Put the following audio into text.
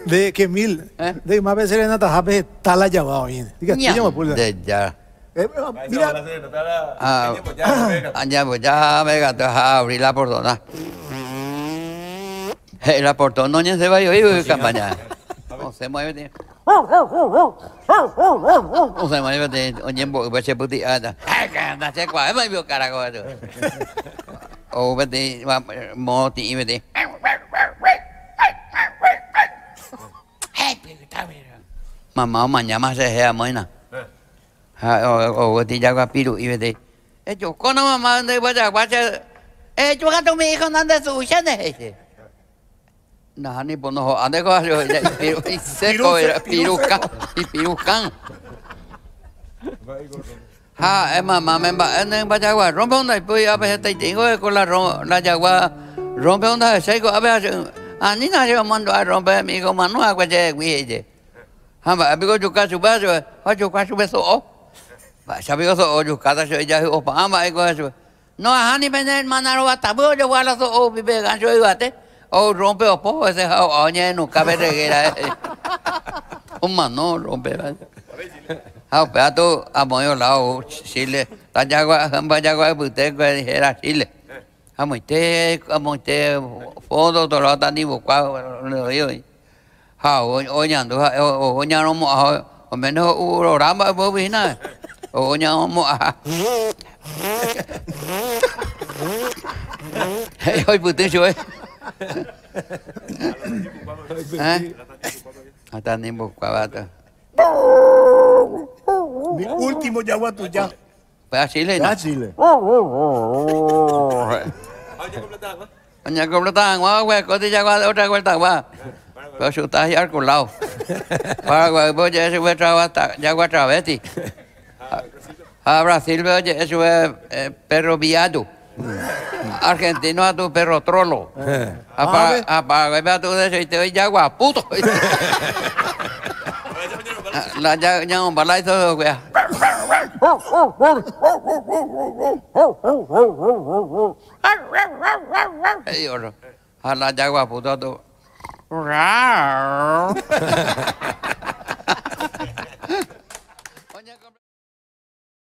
Nde, Kemil, nde yma pe serenatahápe heta la java oĩ. Ñandejára. Añemboja katu ha abrí la portona. He'i la portón noñesẽvai oĩgui campaña. Osẽma peteĩ osẽma peteĩ oñembo'ýpe che pyti'a. Ndachekuaáima ipyokara kóva. Ou peteĩ morotĩ'i peteĩ. Mama omañáma cherehe amóina. Ha ou peteĩ jagua piru'i peteĩ. Ejokóna mama nde yvajagua che. Eheju katu mi hijo nandesu'uichéne, he'i che. Nahániri po noho'a nde ko ipiru iséko ipiruka ipiruka. Ha ha'e mamáme mba'e ne yvajagua rrómpe ondaipy ápe hetaiteíngo ko la la jagua rrómpe ondahechái ko'ápe ha che anína che omandu'a rrómpe mi hijo omano hague chehegui he'i che. Ha mba'e piko ojuka chupe ha chupe ha ojuka chupe so'o. Mba'éicha piko so'o ojukáta chupe ijahy'opa'ã mba'éiko ha chupe. No aha ni pene hermana rovatavy ojogua la so'o upi pe gáncho yvate, ou rompe opo ese ha ho'a oñehenuka pe reguera omano rompe ha upéva tu amoĩ olao ou Chile la jagua hymba jagua ypyte héra Chile amoite amoite fondo otro lado Tanimbucua oĩ oĩ ha oñandu ha'e ou oñarõmo'ã oiméne ho'u rora mba'e upégui hína ou oñarõmo'ã he'i oipyty chupe ha Tanimbukuáva Mi último jagua tuja. Upéva Chile hína. Upéva Chile. Oñekompleta hag̃ua oguereko tijagua de otra vueltagua. Pe ochuta hi'arkuláo. Paraguaýpe oje'e chupe jagua travesti. Ha Brasilpe oje'e chupe perro viadu. Argentino katu perro trolo. Ha Paraguáipe katu derechoite oĩ jagua puto. La ñaomba la isoguea. He'i ótro. Ha la jagua puto katu.